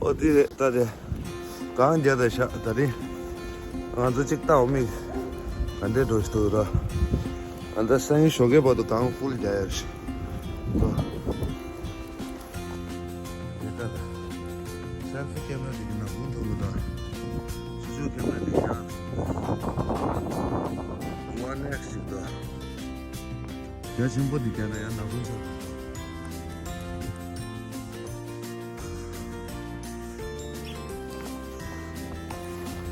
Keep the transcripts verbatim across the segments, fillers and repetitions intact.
ཨོ་དེ་རེད་ད་དེ། གངས་རྒྱག་ད་ཤག་ད་རིང་། ང་ཚོ་གཅིག་ལྟ་འོ་མིག་ག་འདྲས་འགྲོ་ཞིག་འདུག་ར། ང་ཚོ་སང་ཉིན་ཞོགས་ཀའི་བར་དུ་གངས་ཧྥུལ་རྒྱག་ཡ་ཞིག་འདུག་དེ་ལྟ་ད། སེལ་ཕི་ཀེམ་ར་དེ་གི་ནང་ཁུང་ཐུག་ལོ་ད། སུ་ཇུ་ཀེམ་ར་དེ་གི་ནང་ཝན་ཨེགས་ཞིག་འདུག་རྒྱ་ཆེན་པོ་འདི་རྒྱ་ན་ཡང་ནག་ཁུང་ཆགས་འདུག་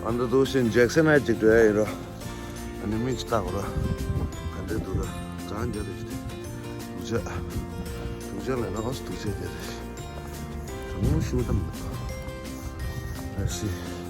ཨ་འདི་འདུག་ཤིན་ཇེག་སན་ཨེ་ཅིག་འགྲོ་ཡ་ཡིན་རོ། ཨ་ནི་མིག་ཅིག་ལྟ་གོ་ར། ག་འདྲས་འདུག་ར། གང་རྒྱ་རེ་ཞིག་དེ། དུག་ཆ། དུག་ཆ་ལ་ན་ཨོ་སི་དུག་ཆ་རྒྱ་རེ་ཞིག་དྲང་མོ་ཞུ་དམ་མེད་པ། ཨ་སི།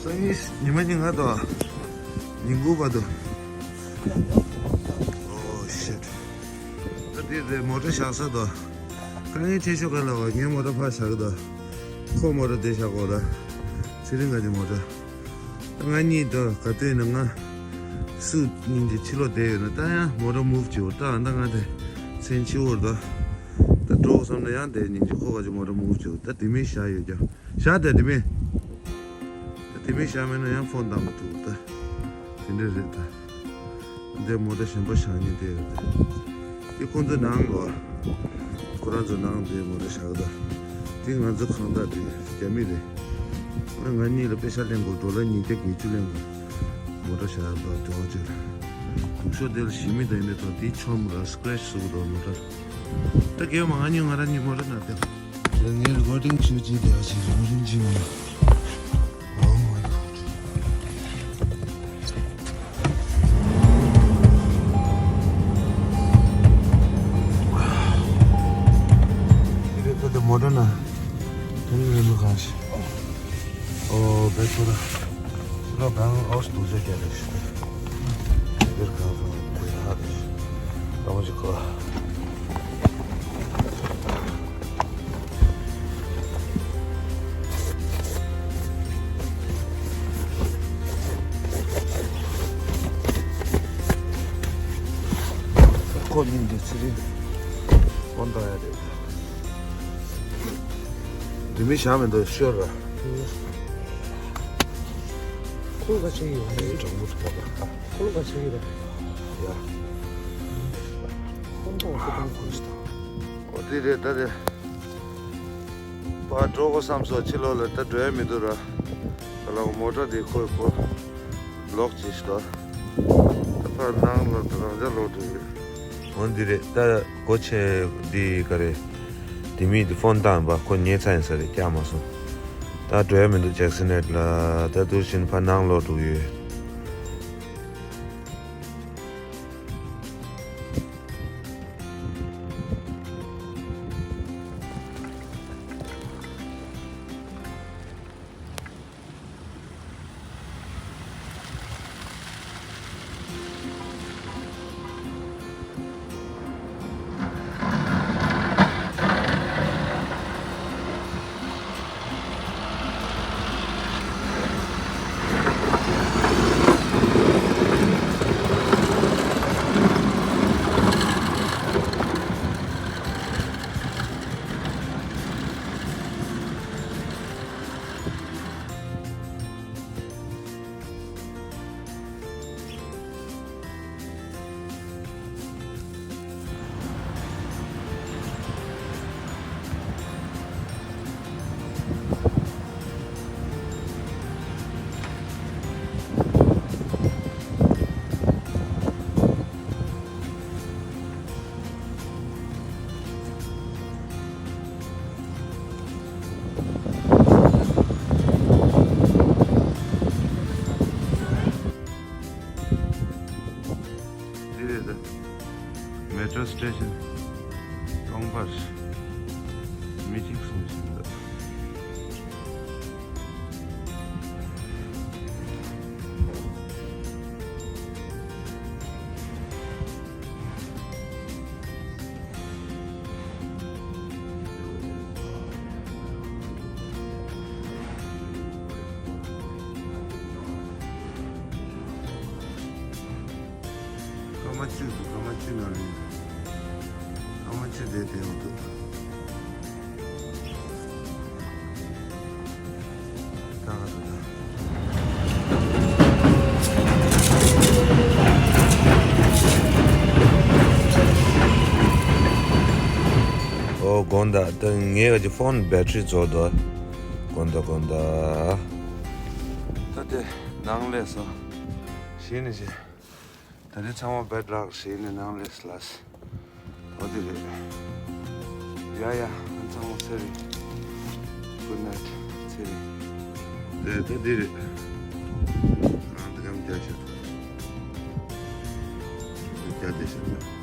སང་ཉིན་ཉི་མ་ཉིན་ལྔ་དང་ཉིན་དགུ་བར་དུ། Oh shit. ད་དེ་རེད་མོ་ཊ་བཞག་ས་དང་། དཀའ་ངལ་ཆེ་ཤོས་ག་ལ་བ་ངའི་མོ་ཊ་ཕར་བཞག་གི་དང་། ཁོ་མོ་ཊ་དེ་བཞག་གོ་ར། ཚེ་རིང་ག་གི་མོ་ཊ། ད་ང་གཉིས་དང་ག་དུས་ནས་ང་སུ་སྙིང་རྗེ་ཕྱི་ལོགས་བསྡད་ཡོད་ན་ད་ཡང་མོ་ཊ་མུབ་བྱེད་འོ་ད་ཨ་ད་ང་དེ་མཚན་ཕྱི་བོར་ད། ད་འགྲོ་བསམ་ན་ཡང་དེ་སྙིང་རྗེ་ཁོ་ག་གི་མོ་ཊ་མུབ་བྱེད་འོ་ད་དེ་མིན་བཞག་ཡོད་ཀྱང་བཞག་དེ་དེ་མིན། ད་དེ་མིན་བཞག་མེད་ན་ཡང་ཕོན་བཏང་མི་ཐུབ་ད། དེ་འདྲ་རེད་ད། འདི་མོ་ཊ་གཞན་པ་བཞག་མཁན་དེ་རེད། དེ་ཁོང་ཚོ་ནང་ལོ། ཁོ་རང་ཚོ་ནང་དེ་མོ་ཊ་བཞག་ད། དེ་ང་ཚོ་ཁང་བདག་དེ་རྒྱ་མི་རེད། ང་ང་གཉིས་ལ་པེ་ཤ་ལེན་དགོས་ཌོ་ལར་ཉིས་བརྒྱ་བརྒྱད་ཅུ་ལེན་དགོས། མོ་ཊ་བཞག་ད་དེ་བ་ཅིག་རེད། དུག་ཤོག་དེ་ལ་ཞི་མི་དང་ཡིན་ནས་དང་དེ་ཆོམ་ར་སི་ཀེ་རེ་ཆི་བཟོ་གི་འདུག་མོ་ཊ། ད་རྒྱལ་མ་ང་གཉིས་ང་རང་གཉིས་མོ་ཊ་ནང་བསྡད། ངའི་རི་ཀོར་ཌིང་བྱེད་ཀྱི་བསྡད་པ་ཞིག་རི་ཀོར་ཌིང་བྱེད་མི་འདུག Oh my god. དེ་རེད་ད་དེ་མོ་ཊ་ན་དེ་རིང་རིང་པོ་གང་ཞིག་ཨོ་བེ་ཚོ་ར་ལོ་གང་ཨོ་སི་དུག་ཟེར་རྒྱ་རེད་ཞུ་དེ་རེད་གང་སོང་དེ་ཧ་རེད་ཞུ་ད་མོ་ཅིག་གོ། ཁོ་གཉིས་འདི་ཚེ་རིང་ཕོན་བཏང་ཡ་རེད། འདི་མི་བཞག་མི་འདུག་ཤོར་ར། ཁོ་ག་ཆེ་ཡོད་རེད། གྲང་མོ་ཐུག་པ། ཁོ་ལོ་ག་ཆེ་ཡོད་རེད། ཡ། ཁོ་མཐོང་ཁོ་མཐོང་ཁོ་ཞིག་དང་། ཨོ་དེ་རེད་ད་རེད། ཕར་འགྲོ་དགོས་བསམ་སོང་ཕྱི་ལོགས་ལ་ད་འགྲོ་ཡ་མི་འདུག་ར། ད་ལོག་མོ་ཊ་དེ་ཁོས་ཁོ་ལོག་ཅིག་ཞིག་ད། ད་ཕར་ནང་ལ་ད་རང་ཅག་ལོག་འགྲོ་ཡོད། འོ་འདི་རེད་ད་སྒོ་ཕྱེ་འདི་ག་རེད། དེ་མིན་དེ་ཕོན་བཏང་པ་ཁོ་ཉལ་ཚར་ཡིན་ས་རེད་བཀྱག་མ་སོང་། ད་འགྲོ་ཡ་མི་འདུག་ཇེག་སན་ཨེཊ་ལ་ད་དུ་བཞིན་ཕར་ནང་ལོག་འགྲོ་གི་ཡོད། Metro station སྟོང་པར་མི་གཅིག་གསུམ་ཞིག་འདུག་སྐར་མ་གཅིག་འདུག་སྐར་མ་གཅིག་ནང་ལ་ཡིན། སྐར་མ་གཅིག་དེ་དེ་འོ་འདུག་ད་ག་འདུག་ད། ཨོ་དགོངས་དག་ད་ངའི་ག་ཅིག་ཕོན་བེ་ཊི་རི་རྫོགས་འདུག་དགོངས་དག་དགོངས་དག་ད་དེ་ནང་སླེབས་སོང་། གཞི་ནས་བྱས། ད་རེས་ཚང་མ་བེད་རག་ཞེས་ནས་ནང་ལས་ལ། འོ་དེ་རེད། ཡ་ཡ། ཚང་མ་ཚེ་རིང་། Good night ཚེ་རིང་། དེ་ད་འདི་རེད། ཨ་འདི་གམ་རྒྱ་ཆེ། རྒྱ་དེ་ཤེས་ན།